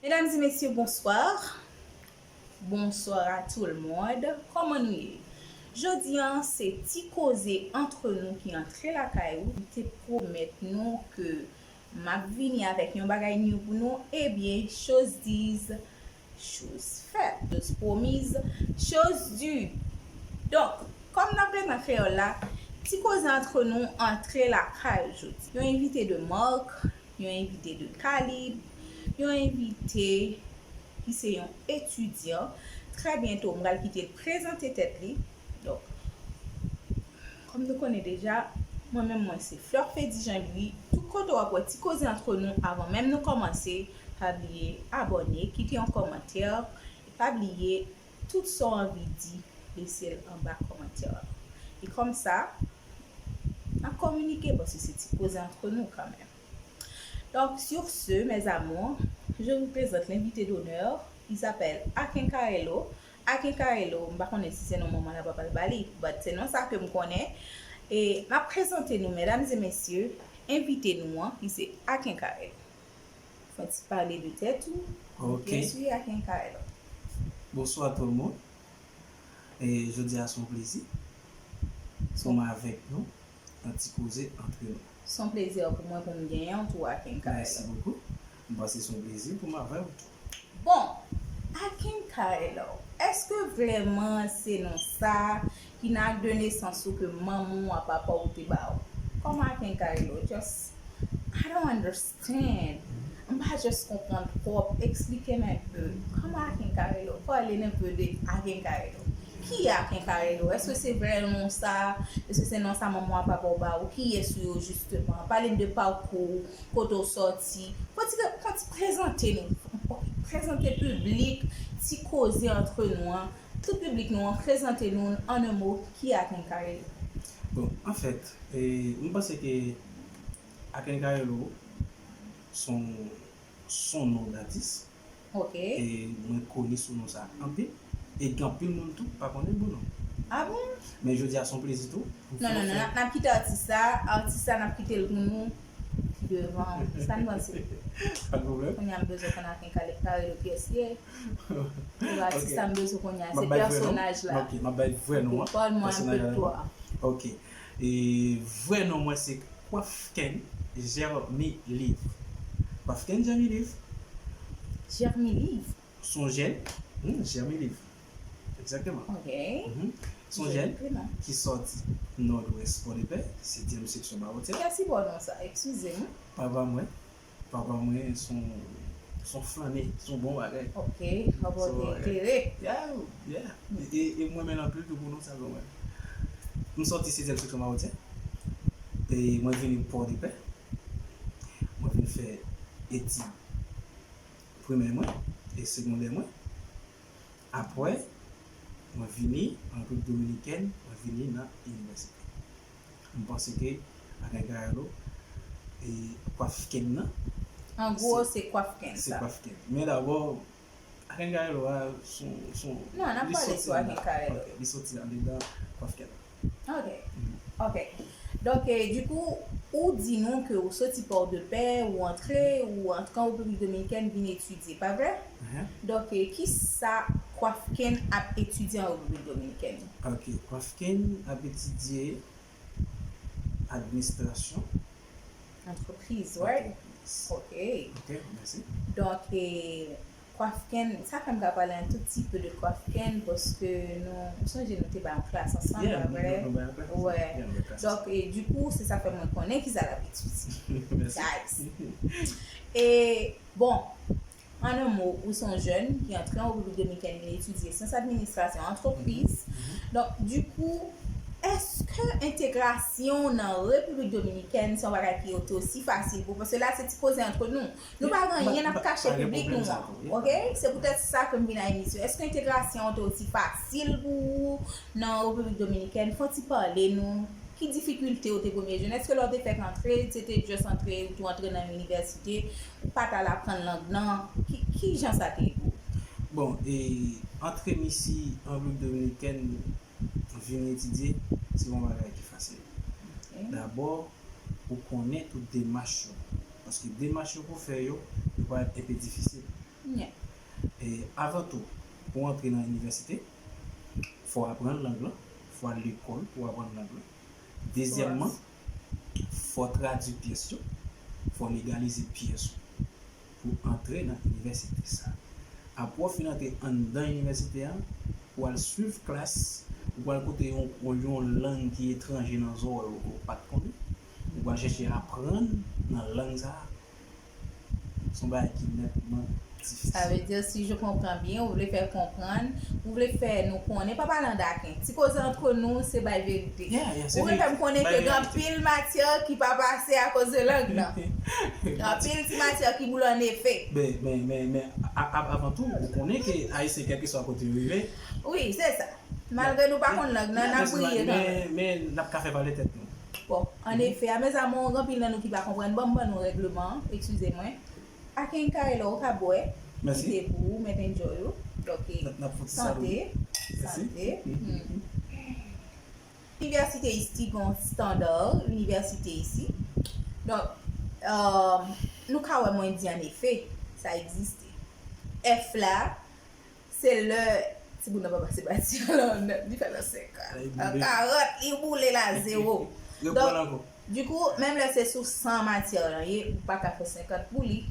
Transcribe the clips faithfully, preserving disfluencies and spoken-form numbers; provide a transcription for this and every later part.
Mesdames et messieurs, bonsoir. Bonsoir à tout le monde. Kòman nou ye? Jodi a, se ti koze antre nou ki antre lakay ou. M te pwomèt nou ke m ap vini avèk yon bagay new pou nou. Ebyen, chose dite, chose faite. Chose promise, chose due. Donk, kòm n ap rete nan kreyòl la, ti koze antre nou antre lakay jodi. Yon envite de marque, yon envite de kalib, yon envite ki se yon etidyan. Trè byento, m pral kite l prezante tèt li. Donk, kòm nou konnen deja, mwen menm, mwen se Fleur Fedy Jean Louis. Tout kote w ap wè ti koze antre nou, avan menm nou kòmanse, pa bliye abòne, kite yon kòmantè, e pa bliye, tout sa w anvi di, lese l anba kòmantè a. E kòm sa, n ap kominike, paske se ti koze antre nou kanmenm. Donc, sur ce, mes amours, je vous présente l'invité d'honneur. Il s'appelle Akenkarelo. Akenkarelo, m pa konnen si se non manman l ap pral ba li, but se non sa ke m konnen. E m ap prezante nou, mesdames et messieurs, envite nou an, ki se Akenkarelo. Fè ti pale de tèt ou. Ok. Kiyès ou ye, Akenkarelo? Bonsoir tout le monde. E jodi a se yon plezi pou m avèk nou nan ti koze antre nou. Se yon plezi pou mwen pou m genyen w tou, Akenkarelo. Mèsi bokou. M panse se yon plezi pou m avè w tou. Bon, Akenkarelo, èske vrèman se non sa ki nan ak de nesans ou ke manman w ak papa w te ba w? Kòman Akenkarelo? Just, I don't understand. M pa just konprann twòp. Eksplike m enpe. Kòman Akenkarelo? Pale n enpe de Akenkarelo. Ki Akenkarelo? Èske se vrè non sa? Èske se non sa manman w ak papa w ba w? Kiyès ou yo, jisteman? Pale m de pakou w, kote w sòti. Fò ti, fò ti prezante nou. Prezante piblik ti koze antre nou an. Tout piblik nou an, prezante nou, en un mot, ki Akenkarelo? Bon, anfèt, e, m panse ke Akenkarelo se yon, se yon non datis. Ok. E mwen koni sou non sa anpil. E gen anpil moun tou pa konnen bon non. Ah bon? Men jodi a se yon plezi tou pou fè. Non, non, non, n ap, n ap kite atis sa, atis sa n ap kite l pou nou pi devan. Sa n panse? Pa de pwoblèm. Kounye a m bezwen konn Akenkarelo kiyès li ye. Pou atis sa m bezwen konnen se pèsonaj la. Ok, m ap bay vrè non an. Pale mwen enpe de twa. Ok. E vrè non mwen se Kwafken Jermiliv. Kwafken Jermiliv. Jermiliv. Se yon jèn. Hmm, Jermiliv. Egzakteman. Ok. Mhm. Se yon jèn ki sòti Nòdwès Pòdepè, setyèm seksyon Mawotyè. Kiyès ki ba w non sa? Eskize m. Papa mwen. Papa mwen se yon, se yon flannè, se yon bon bagay. Ok, papa w te eklere. Yeah, yeah. E, e mwen menm anpil tou pou non sa kanmenm. M sòti setyèm seksyon Mawotyè. E mwen vini Pòdepè. Mwen vin fè etid primè mwen e segondè mwen. Apre, mwen vini an Repiblik Dominikèn, mwen vini nan inivèsite. M panse ke Akenkarelo, e, Kwafken nan, an gwo, se Kwafken sa. Se Kwafken. Men dabò, Akenkarelo a, se yon, se yon, non, n ap pale sou Akenkarelo. Ok, li sòti andedan Kwafken nan. Ok. Mhm. Ok. Donk, e, dikou, ou di nou ke ou soti Pòdepè, ou antre, ou antre an Repiblik Dominikèn vin etidye, pa vre? Mhm. Donk, e, ki sa Kwafken ap etidye an Repiblik Dominikèn? Ok, Kwafken ap etidye administrasyon. Antrepriz, right? Antrepriz. Ok. Ok, mèsi. Donk, e, Kwafken, sa fè m ka pale un tout petit peu de Kwafken, paske nou, m sonje nou te bay yon klas ansanm, yeah, pa vre? Nou, nou bay yon klas ansanm. Wè. Yeah, nou bay klas ansanm. Donk, e, dikou, se sa fè mwen konnen ki sa l ap etidye. Mèsi. Guys. E, bon, en un mot, ou se yon jèn ki antre an Repiblik Dominikèn, vin etidye syans administrasyon antrepriz. Mhm, mhm. Donk, dikou, èske entegrasyon w nan Repiblik Dominikèn se yon bagay ki te osi fasil pou ou? Paske la, se ti koze antre nou. Nou pa gen anyen n ap kache piblik nou an, ok? Se poutèt sa ke m vin a emisyon. Èske entegrasyon an te osi fasil pou ou nan Repiblik Dominikèn? Fò ti pale nou. Ki difikilte ou te premye jwenn? Èske lè w te fèk antre, se te just antre, ou tou antre nan yon inivèsite, ou pa t al aprann lang nan? Ki, ki jan sa te ye pou ou? Bon, e, antre m isi an Repiblik Dominikèn, vin etidye, se pa yon bagay ki fasil. Ok. Dabò, ou konnen tout demach yo. Paske demach yo pou w fè yo, yo parèt enpe difisil. Yeah. Avan tou, pou w antre nan inivèsite, fò w aprann lang lan, fò w al lekòl pou w aprann lang lan. Dezyèmman, fò w tradui pyès yo, fò w legalize pyès ou pou w antre nan inivèsite sa a. Apre w fin antre anndan inivèsite a, pou w al swiv klas, ou pral kote yon, yon lang ki etranje nan zòrèy ou ke w pa t konnen. Ou pral chèche aprann nan lang sa a. Se yon bagay ki nètman difisil. Ça veut dire, si je comprends bien, ou vle fè konprann, ou vle fè nou konnen, pa pale an daken. Ti koze antre nou, se bay verite. Yeah, yeah, se Ou vle fè m konnen ke gen anpil matyè ki pa pase akoz de lang nan. Gen anpil ti matyè ki boule an efe. Men, men, men, men a- a- avan tou, ou konnen ke Ayisyen, kèlkeswa kote yo rive, Wi, se sa. Malgre nou pa konn lang nan, n ap briye kanmenm. Men, men n ap ka fè pale tèt nou. Bon, an efe, a mes amours, gen anpil nan nou ki pa konprann. Ban m ban nou règleman an, eskize mwen. Aken kare la, ou ka bwè. Mèsi. Kite pou ou, mèt enjoy ou. Ok. N ap- n ap fout sa Sante. Mèsi. Sante. Hmm. Inivèsite isi gen yon standard, inivèsite isi. Donk, euh, nou ka wè mwen di an efe, sa egziste. F la, se lè timoun nan pa pase matyè la, li fè nan senk an. Nan karant, li boule la, zewo. Donk, dikou, menm lè se sou san matyè lan ye, ou pa ka fè senkant pou li.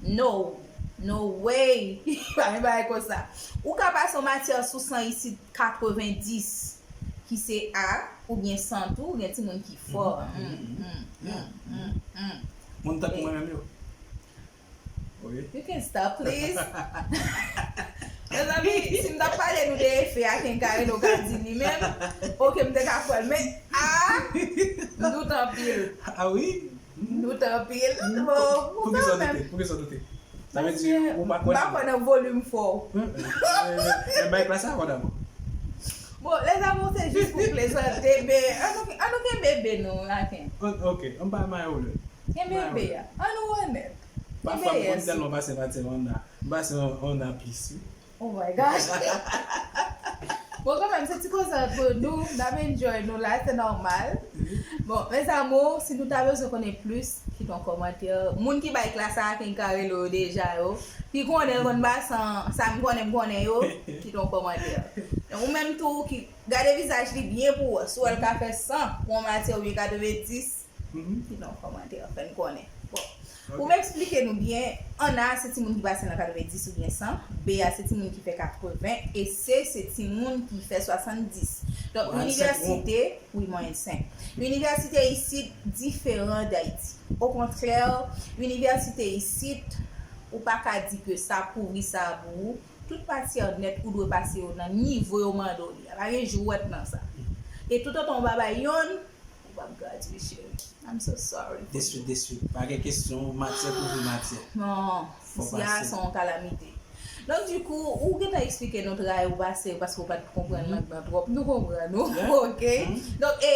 No. No way. Pa gen bagay konsa. Ou ka pase yon matyè sou san isit, katrevendis, ki se A, oubyen san tou, gen timoun ki fò. Mm, mm, mm, mm, mm. Moun tankou mwen menm yo. Ok. You can stop, please. Mezanmi, si m t ap pale nou de efe a, Ken Carelo ka di li menm. Ok, m te ka kwè l, men, ah, m doute anpil. Ah wi? M doute anpil. Bon, Poukisa w doute? Poukisa w doute? Sa vle di ou pa kwè m pa kwè nan volim fò. Men bay klas sa avan dabò. Bon, les amours, se jis pou plezante, men an nou, an nou kenbe be nou, Aken. Ok, an pa mayo lè. Kenbe be a. An nou onèt. Pafwa m konn tèlman pase matyè an A, m pase an A plis, wi. Oh my gosh. Bon, kanmenm, se ti koze antre nou, n ap enjoy nou la, se nòmal. Bon, mes amours, si nou ta bezwen konnen plis, kite yon kòmantè. Moun ki bay klas sa a, Ken Carelo yo deja yo, ki konnen l konn pase an, sa m konnen m konnen yo, kite yon kòmantè. Ou menm tou, ki gade vizaj li byen pou w wè, si w wè l ka fè san pou yon matyè oubyen katrevendis, kite yon kòmantè, fè n konnen. Bon. Pou m eksplike nou byen, an A se timoun ki pase nan katrevendis oubyen san, B a se timoun ki fè katreven, e C se timoun ki fè swasanndis. Donk, inivèsite, wi, mwayèn senk. Inivèsite isit diferan d Ayiti. Okontrè, inivèsite isit, ou pa ka di ke sa kouvri sa pou ou. Tout matyè nèt ou dwe pase yo nan nivo yo mande w li a. Pa gen jwèt nan sa. E toutotan w pa bay yonn, ou p ap gradye, cheri. I'm so sorry. Deswit, deswit. Pa gen kesyon, matyè kouvri matyè. Non, isi a se yon kalamite. Donk, dikou, ou gentan eksplike nou travay ou pase, paske ou pa t konprann lang nan twòp. Nou konprann ou, ok? Donk, e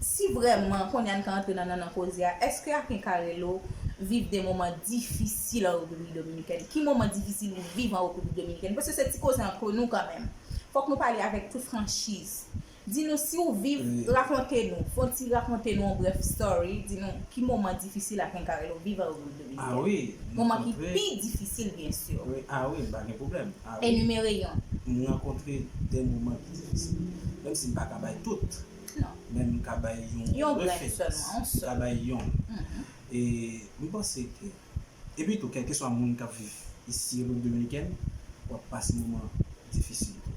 si vrèman, kounye a n ka antre nan nannan koze a, èske Aken Carelo viv de moman difisil an Repiblik Dominikèn? Ki moman difisil ou viv an Repiblik Dominikèn? Paske se ti koze antre nou kanmenm. Fòk nou pale avèk tout franchiz. Di nou si w viv, rakonte nou, fè yon ti rakonte nou yon brèf story, di nou ki moman difisil Aken Carelo viv an Repiblik Dominikèn. Moman ki pi difisil, byen si. Wi, ah wi, pa gen pwoblèm. Enimere yonn. M rankontre de moman ki difisil. Menm si m pa ka bay tout, men m ka bay yon reflèks. M ka bay yonn. E m panse ke Epi tou, kèlkeswa moun k ap viv isi Repiblik Dominikèn, w ap pase moman difisil tou.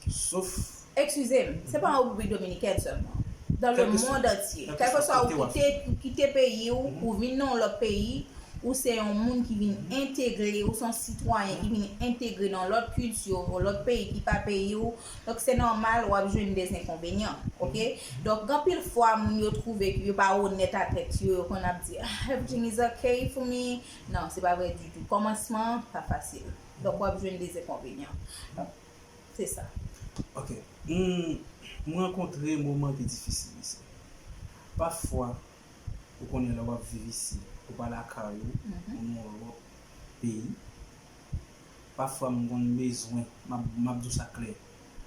Sof. Eskize m, se pa an Repiblik Dominikèn sèlman. Dans le monde entier. Kèlkeswa ou kite, ou kite peyi w, ou vin nan yon lòt peyi, ou se yon moun ki vin entegre, ou se yon sitwayen ki vin entegre nan yon lòt kilti, yon lòt peyi ki pa peyi w, Donk, se nòmal, w ap jwenn de enkonvenyan, ok? Donk, gen anpil fwa, moun yo twouve ke yo pa onèt a tèt yo, yo konn ap di, "Ah, everything is okay for me." Non, se pa vre ditou. Kòmansman an pa fasil. Donk, w ap jwenn de enkonvenyan. Donk, se sa. Ok. M, m rankontre moman ki difisil isi. Pafwa, ou konnen lè w ap viv isi, ou pa lakay ou, ou nan yon lòt peyi. Pafwa m konn bezwen, m ap, m ap di w sa klè,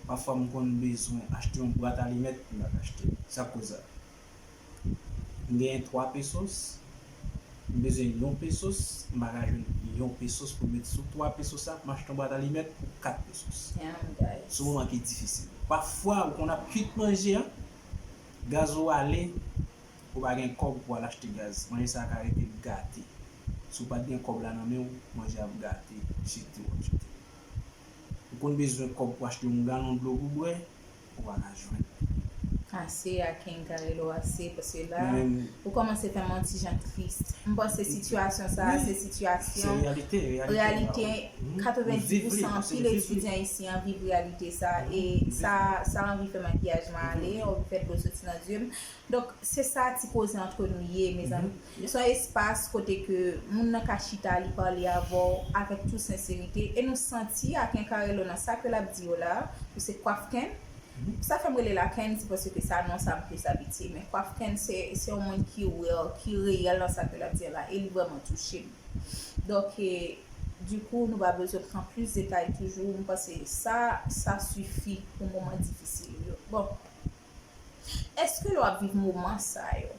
pafwa m konn bezwen achte yon bwat alimèt, m pa ka achte l. Sa k koz sa? M genyen twa pesos, M bezwen yon pesos, m pa ka jwenn yon pesos pou m met sou twa pesos la pou m achte yon bwat alimèt pou kat pesos. Damn, guys. Se yon moman ki difisil. Pafwa, ou konn ap kwit manje an, gaz ou ale, ou pa gen kòb pou al achte gaz. Manje sa a ka rete gate. Si w pa t gen kòb la nan men w, manje ap gate, etsetera, etsetera. Ou konn bezwen kòb pou achte yon galon dlo pou bwè, ou pa ka jwenn. Ase a kenkarelo ase, paske la, Mwen menm, ou kòmanse fè m yon ti jan tris. M panse sitiyasyon sa a, wi, se se sitiyasyon reyalite, reyalite. reyalite Mhm. katrevenndis pou san Nou viv li, anpil nou viv li. Etidyan isi an viv reyalite sa a, Mhm. e Nou viv sa, li. Sa anvi fè makiyaj mwen ale, Mhm. anvi fè dlo soti nan zye m. Donk, se sa ti koze antre nou ye, mezanmi. Mhm. Se yon espas kote ke moun nan ka chita, li pale avè w avèk tout senserite, e nou santi a kenkarelo nan sa ke l ap di yo la, ou se kwafken. Mhm. Sa fè m rele l a Kenn, se paske sa non sa m plis abitye, men kwafken se, se yon moun ki real, ki reyèl nan sa ke l ap di la, e li vrèman touche m. Donk, e, dikou, nou pa bezwen pran plis detay toujou, m panse sa, sa sifi pou moman difisil yo. Bon, èske lè w ap viv moman sa yo,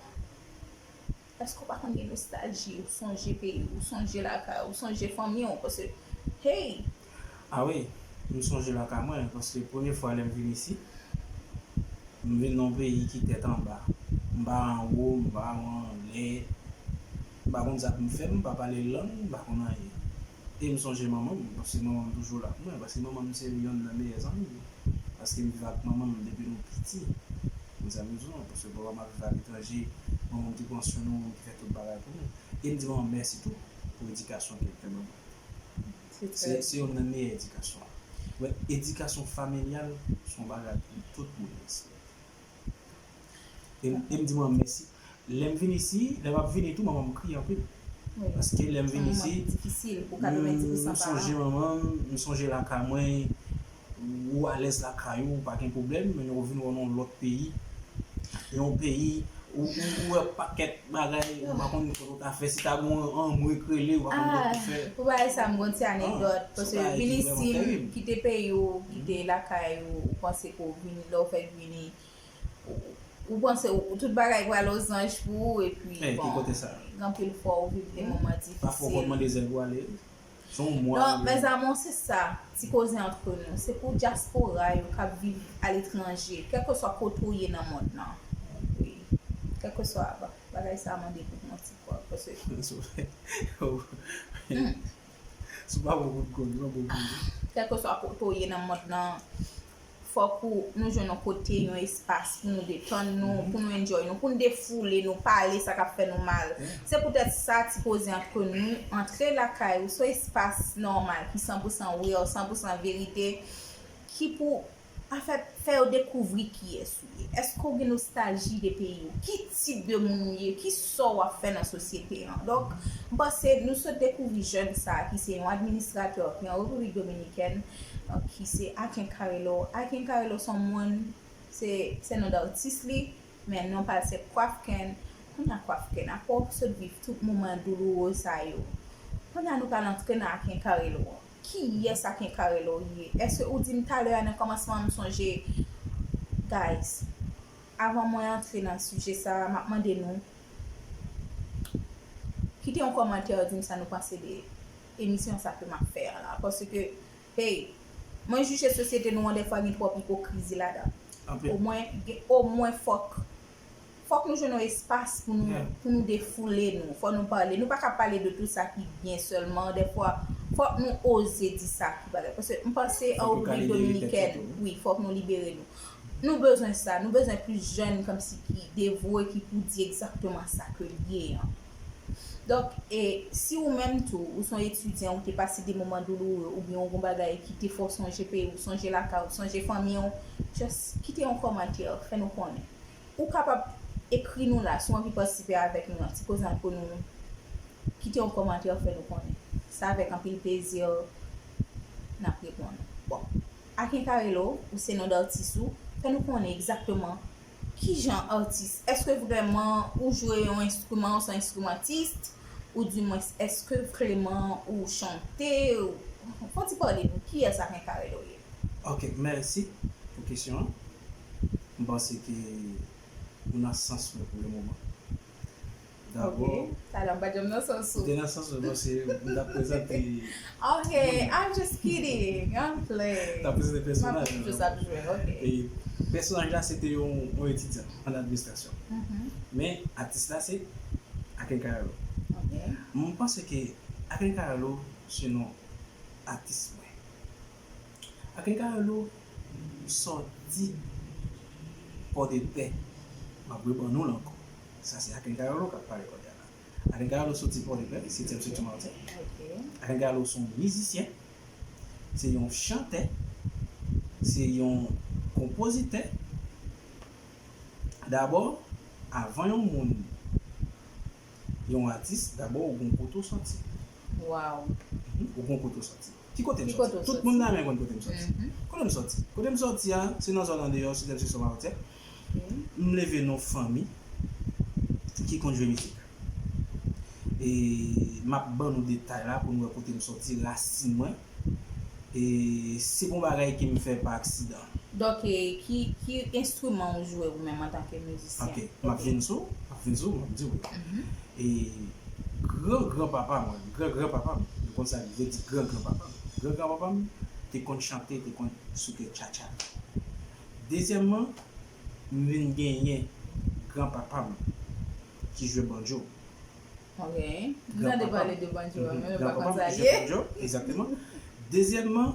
èske w pa konn gen nostalji, ou sonje peyi w, ou sonje lakay w, ou sonje fanmi w, paske, hey, A wi, m sonje lakay mwen, paske premye fwa lè m vin isi, m vin nan yon peyi ki tèt anba. M pa anwo, m pa anlè, m pa konn sa pou m fè, m pa pale lang, m pa konn anyen. E m sonje manman m, paske manman m toujou la pou mwen, paske manman m se yonn nan meyè zanmi m. Paske m viv ak manman m depi nou piti. Mezanmi, paske papa m ap viv aletranje, manman m te pran swen nou, ki fè tout bagay pou nou. E m di manman m mèsi tou pou edikasyon ke l fè ban mwen. Se, se youn nan meyè edikasyon. Wè, edikasyon familyal se yon bagay pou tout moun respekte. E, e m di manman m mèsi. Lè m vin isi, lè m ap vini tou, manman m kriye anpil. Paske lè m vin isi, difisil pou katrevenndis pou san m sonje manman m, m sonje lakay mwen, ou alèz lakay ou, pa gen pwoblèm, men lè w vin wè nan yon lòt peyi, yon peyi, ou, ou, ou wè pakèt bagay, ou pa konn ki kote w ta fè, si ta gon anmwe k rele, ou pa konn kote w fè. Pou bagay sa, m gon ti anekdòt, paske vin isi, kite peyi w, kite lakay ou, ou panse ke w vini, lè w fèk vini, ou, ou panse ou, tout bagay pral ozanj pou ou, epi bon, gen anpil fwa ou viv de moman difisil. Pafwa ou konn mande zèl pou ale. Se yon mwa. Non, mes amours, se sa, ti koze antre nou. Se pou dyaspora yo k ap viv aletranje, kèlkeswa kote w ye nan mond lan. Wi. Kèlkeswa, ba- bagay sa a mande pou yon ti kòb, paske Si w pa bon kout kòb, ou pa bon kout. Kèlkeswa kote w ye nan mond lan, fòk ou, nou jwenn yon kote, yon espas pou nou detann nou, pou nou enjoy nou, pou nou defoule nou, pale sa k ap fè nou mal. Se poutèt sa, ti koze antre nou, antre lakay ou, se yon espas nòmal, ki san pou san real, san pou san verite, ki pou, anfèt, fè yo dekouvri kiyès ou ye. Èske w gen nostalji de peyi w? Ki tip de moun ou ye? Ki sa w ap fè nan sosyete an? Donk, m panse nou sot dekouvri jèn sa a ki se yon administratè ki an Repiblik Dominikèn, donk, ki se Aken Carelo. Aken Carelo se yon moun, se, se non datis li, men non pa l se Kwafken. Kounye a Kwafken, apre w sot viv tout moman douloure sa yo, kounye a nou pral antre nan Aken Carelo an. Kiyès Aken Carelo ye? Èske ou di m talè a nan kòmansman an, m sonje, guys, avan mwen antre nan sijè sa a, m ap mande nou kite yon kòmantè, di m sa nou panse de emisyon sa ke m ap fè a la. Paske, hey, mwen jije sosyete nou an dèfwa gen twòp ipokrizi ladan. Omwen, omwen fòk, fòk nou jwenn yon espas pou nou, pou nou defoule nou, fòk nou pale. Nou pa ka pale de tout sa ki byen sèlman, dèfwa, fòk nou oze di sa ki bagay. Paske m panse an Repiblik Dominikèn, wi, fòk nou libere nou. Nou bezwen sa, nou bezwen plis jèn kòmsi ki devwe, ki pou di egzakteman sa ke l ye an. Donk, e, si ou menm tou, ou se yon etidyan, ou te pase de moman douloure, oubyen ou gon bagay ki te fè w sonje peyi w, sonje lakay w, sonje fanmi w, just kite yon kòmantè, fè nou konnen. Ou kapab ekri nou la, si w anvi patisipe avèk nou nan ti koze antre nou, kite yon kòmantè, fè nou konnen. Se avèk anpil plezi n ap reponn ou. Bon, Aken Carelo, ou se non datis ou, fè nou konnen egzakteman kijan atis, èske vrèman ou jwe yon enstriman, ou se yon enstrimantis, oudimwens èske vrèman ou chante, ou, fè w ti pale nou, kiyès Aken Carelo ye? Ok, mèsi pou kesyon an. M panse ke ou nan sans mwen pou le moman. Dabò, Talè m pa janm nan sans ou. Te nan sans ou, paske m t ap prezante. Ok, I'm just kidding. I'm playing. M t ap prezante pèsonaj. M ap jis ap jwe, ok. E pèsonaj la se te yon, yon etidyan an administrasyon. Men atis la se Aken Carelo. Ok. Mwen panse ke Aken Carelo se non atis mwen. Aken Carelo sòti Pòdepè. M ap rebann nou l ankò. Sa se Aken Carelo k ap pale kòdè la. Aken Carelo sòti Pòdepè, setyèm seksyon Mawotè. Ok. Aken Carelo se yon mizisyen, se yon chantè, se yon konpozitè. Dabò, avan yon moun, yon atis, dabò ou gon kote w sòti. Wow. Ou gon kote w sòti. Ki kote m Ki sòti? kote w Tout sòti? Moun nan men konn kote m sòti. Mhm. Kote m sòti? Kote m sòti a, se nan zòn andeyò, se nan seksyon Mawotè. M leve nan yon fanmi ki konn jwe mizik. E m ap ban nou detay la pou nou wè kote m sòti, rasin mwen. E se pa yon bagay ke m fè pa aksidan. Donk, e, ki, ki enstriman ou jwe ou menm antanke mizisyen? Ok, m ap vin sou, m ap vin sou, m ap di w. E gran gran papa mwen, gran gran papa m, nou konn sa li vle di gran gran papa m. Gran gran papa m te konn chante, te konn souke tchatcha. Dezyèmman, m vin genyen gran papa m ki jwe banjo. Ok. M tande pale de banjo, men m pa konn sa l Jwe ye. Banjo, egzakteman. Dezyèmman,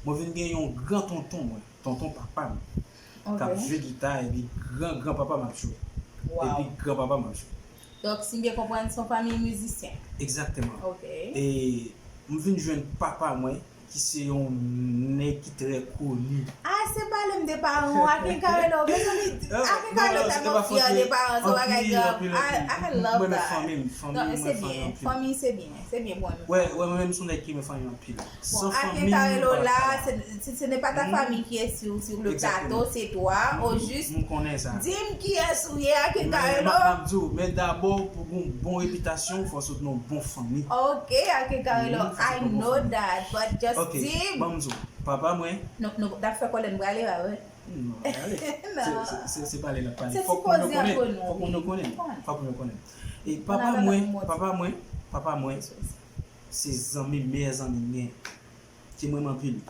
mwen vin gen yon gran tonton mwen, tonton papa m, k ap Ok. Jwe gita, epi gran gran papa m ap jwe. Wow. Epi gran papa m ap jwe. Donk, si m byen konprann, se yon fanmi mizisyen. Egzakteman. Ok. E m vin jwenn papa mwen, ki se yon nèg ki trè koni. Ah, se pale m de paran w, Aken Carelo, mezanmi, Aken Carelo tèlman fyè de paran, se yon bagay grav. I, I love that. Mwen fanmi m, fanmi Non, mwen se fanmi byen, anpil. Fanmi se byen, se byen pou mwen. Wè, wè, mwen menm se yon nèg ki renmen fanmi anpil. Bon, Aken Carelo la, ce, ce n'est pas ta famille qui est sur, sur le plateau, c'est toi, au juste. M konnen sa. Di m kiyès ou ye, Aken Men Carelo. m ap di w, men dabò pou gon bon repitasyon, fò sot nan yon bon fanmi. Ok, Aken Carelo, I know that, but just Ok, di m. Ban m di w, papa mwen, Nou, nou, n ap fè kòlè n prale la, wi. Non, ale. Non. Se- se- Se pale n ap pale. Se Fòk moun yo ti koze konnen. ant nou, Fòk moun yo wi. Konnen. Konnen. Fòk moun yo konnen. E papa mwen, papa mwen, papa mwen, se zanmi, meyè zanmi m gen. Ki mwen anpil.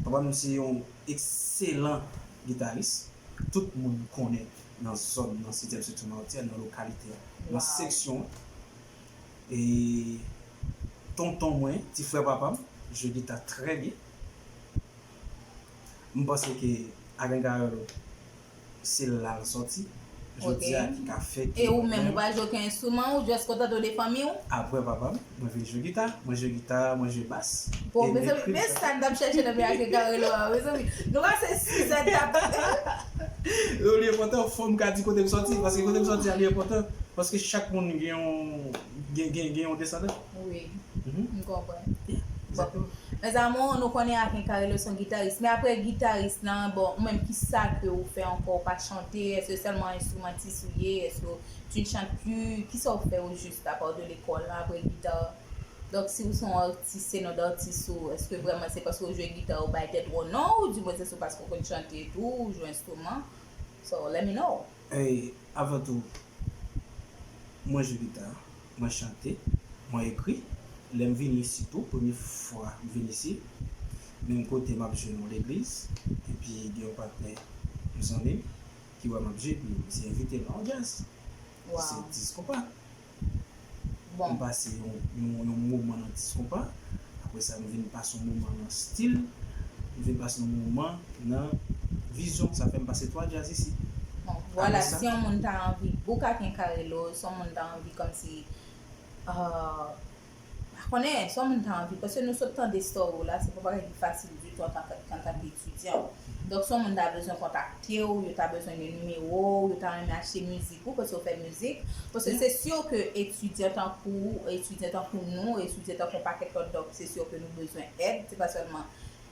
Papa m se yon ekselan gitaris. Tout moun konnen nan zòn, nan setyèm seksyon Mawotè, nan lokalite a, nan seksyon. E tonton mwen, ti frè papa m, jwe gita trè byen. M panse ke Aken Carelo, se la l sòti. Jodi a ki ka fè ke. E ou menm, ou pa jwe okenn enstriman, ou just kontante w de fanmi w? Apre papa m, mwen vin jwe gita, mwen jwe gita, mwen jwe bas. Bon, mezanmi, men sa n t ap chèche nan men Aken Carelo a, mezanmi. Nou pase sizè n t ap. Li enpòtan, fò m ka di kote m sòti, paske kote m sòti a li enpòtan, paske chak moun gen yon, gen, gen, gen yon desandan. Wi, m konprann. Bon, mes amours, nou konnen Aken Carelo se yon gitaris. Men apre gitaris lan, bon, ou menm, kisa ke ou fè ankò? Ou pa chante? Èske sèlman enstrimantis ou ye? Est-ce que tu ne chantes plus? Kisa ou fè au juste, à part de l'école lan, apre gita? Donk, si ou se yon atis, se non d atis ou, èske vrèman se paske ou jwe gita ou bay tèt ou yon non, ou di mwen se sou paske ou konn chante tou, ou jwe enstriman? So, let me know. Ey, avan tou, mwen jwe gita, mwen chante, mwen ekri. Lè m vini isi tou, premye fwa m vin isi, menm kote m ap jwe nan legliz, epi gen yon patnè, yon zanmi m, ki wè m ap jwe, epi misye envite m nan yon djaz. Se dis konpa. M pase yon, yon, yon moman nan dis konpa. Apre sa, m vin pase yon moman nan stil. M vin pase yon moman nan vizyon. Sa fè m pase twa djaz isi. Bon, vwala, si yon moun ta anvi book Aken Carelo, si yon moun ta anvi kòmsi, euh, pa konnen, si yon moun ta anvi, paske nou sot tande story w la, se pa bagay ki fasil ditou antanke, antanke etidyan. Donk, si yon moun ta bezwen kontakte w, yo ta bezwen gen nimewo w, yo ta renmen achte mizik ou, paske w fè mizik. Paske se si ke etidyan tankou ou, etidyan tankou nou, etidyan tankou yon pakèt lòt, donk se si ke nou bezwen èd, se pa sèlman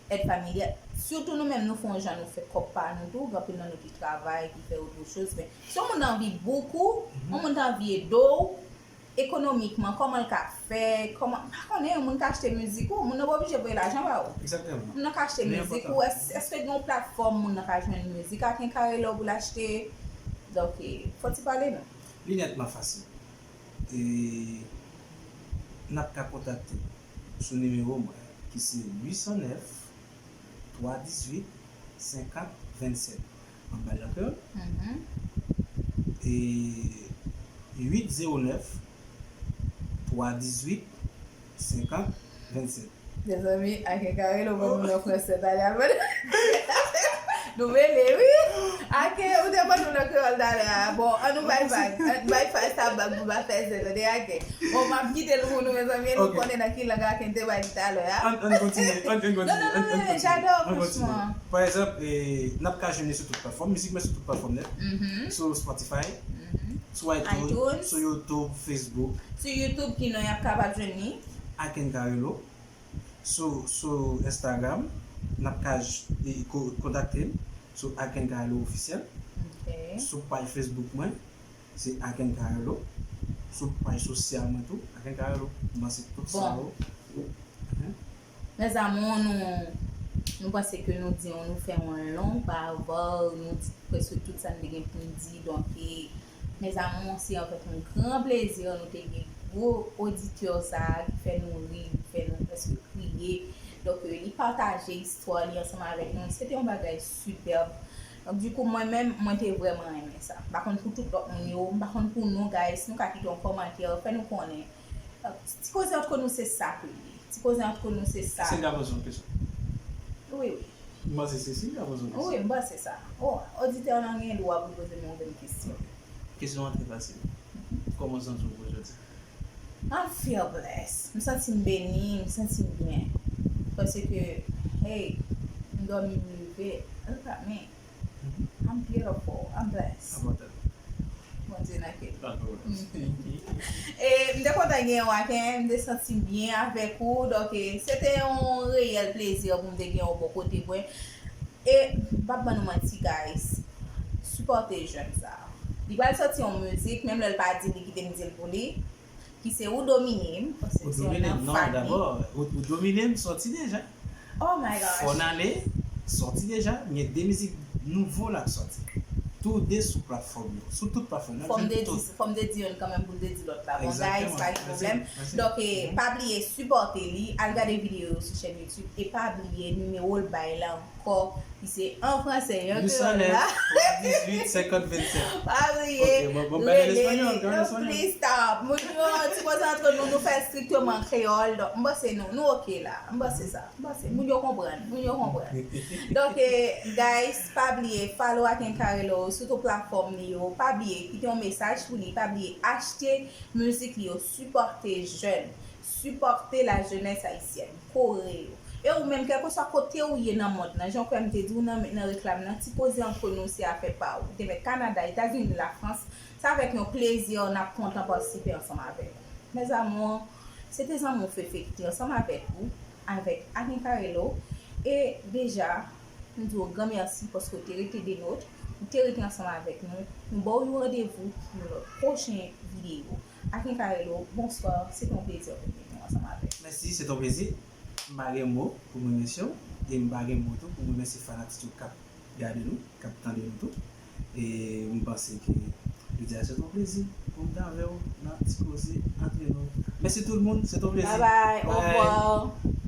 èd familyal. Sitou nou menm, nou fè yon jan nou fè kòb pa nou tou, gen anpil nan nou ki travay, ki fè otro choz, men si yon moun anvi book ou, yon moun ta anvi ede w, ekonomikman, kòman l ka fè, kòman, m pa konnen, yon moun ka achte mizik ou, moun nan pa oblije voye lajan ba ou. Egzakteman. Moun nan ka achte mizik ou, èske gen yon platfòm moun nan ka jwenn mizik Aken Carelo pou l achte? Donk, fò ti pale nou. Li nètman fasil. E n ap ka kontakte m sou nimewo mwen ki se uit san nèf, twa dizuit, senkant vennsèt. M ap ba l an kreyòl. E uit zewo nèf, twa dizuit, senkant vennsèt. Mezanmi, Aken Carelo ban nou nan fransè talè a. Nou mele, wi. Aken, ou te ban nou nan kreyòl talè a. Bon, an nou bay vag. An bay fay sa vag pou pa fè zè, tande Aken. Bon, m ap kite l pou nou, mezanmi, e nou konnen nan ki lang Aken te bay li talè a. An, an kontinye, an, an kontinye, non, non, non, non, j'adore, franchement. Pa egzanp, e, n ap ka jwenn li sou tout platfòm, mizik mwen sou tout platfòm nèt. Sou Spotify, sou iTunes, sou YouTube, Facebook. Sou YouTube, ki non y ap kapab jwenn li? Aken Carelo. Sou, sou Instagram, n ap ka j-, e, ko-, kontakte m sou Aken Carelo Officiel. Sou paj Facebook mwen, se Aken Carelo. Sou paj sosyal mwen tou, Aken Carelo. M panse tout sa yo. Mes amours, nou, nou panse ke nou di, nou fè yon long bavard, nou di prèske tout sa n te gen pou n di. Donk, e, mes amours, se avèk yon gran plezi nou te gen gwo oditè sa a ki fè nou ri, ki fè nou prèske kriye. Donk, e, li pataje istwa li ansanm avèk nou. Se te yon bagay sipèb. Donk, dikou, mwen menm, mwen te vrèman renmen sa. M pa konn pou tout lòt moun yo, m pa konn pou nou, guys, nou ka kite yon kòmantè, fè nou konnen. Ti koze ant nou se sa ke li ye. Ti koze ant nou se sa. Èske m ka poze yon kesyon? Wi, wi. M panse se si m ka poze yon kesyon. Wi, m panse sa. O, oditè w lan gen dwa pou l poze m yon grenn kesyon. Kesyon an trè fasil. Kòman w santi w pou jodi? I feel blessed. M santi m beni, m santi m byen. Paske, hey, m dòmi, m leve. Look at me. I'm beautiful. I'm blessed. Bondye nan ke. E m te kontan gen w Aken, m te santi m byen avèk ou. Donk, e, se te yon reyèl plezi pou m te gen w bò kote mwen. E m p ap ban nou manti, guys. Sipòte jèn sa a. Li pral sòti yon mizik, menm lè l pa di li, kite m di l pou li. Ki se Ou Domine M, paske se yon nan fan li. Ou domine m, non, dabò, ou, ou domine m sòti deja. Oh my gosh. Fò n ale, sòti deja, men de mizik nouvo l ap sòti. Tou de sou platfòm yo, sou tout platfòm. Fò m te di, fò m te di youn kanmenm pou m te di lòt la. Bon, guys, pa gen pwoblèm. Donk, e, pa bliye sipòte li, al gade videyo yo sou chèn YouTube, e pa bliye nimewo l bay la ankò, ki se an fransè, yon kreyòl la. Twa dizuit, senkant vennsèt. Pa bliye, rele li. Non, please stop. Moun yo, ti koze ant nou, nou fè strikteman an kreyòl. Donk, m panse nou, nou oke la. M panse sa. M panse moun yo konprann. Moun yo konprann. Donk, e, guys, pa bliye follow Aken Carelo sou tout platfòm li yo. Pa bliye kite yon mesaj pou li. Pa bliye achte mizik li yo. Sipòte jèn. Sipòte la jeunesse haïtienne. Kore yo. E ou menm, kèlkeswa kote ou ye nan mond lan, jan w kwè m te di w nan, nan reklam nan, ti koze ant nou se afè pa ou. Ou te mèt Kanada, Etazini, Lafrans, se avèk yon plezi n ap kontan patisipe ansanm avèk ou. Mes amours, se te zanmi w Fefe ki te ansanm avèk ou, avèk Aken Carelo. E deja, nou di w gran mèsi paske w te rete de nòt, ou te rete ansanm avèk nou. Nou ba w yon randevou pou yon lòt pwochen videyo. Aken Carelo, bonswa, se te yon plezi pou m te gen w ansanm avèk. Mèsi, se te yon plezi. M pa gen mo pou m remèsye w, e m pa gen mo tou pou m remèsye fanatik yo k ap gade nou, k ap tande nou tou. E m panse ke jodi a se te yon plezi pou m te avè w nan Ti Koze Ant Nou. Mèsi tout moun, se te yon plezi. Bye bye, au revoir.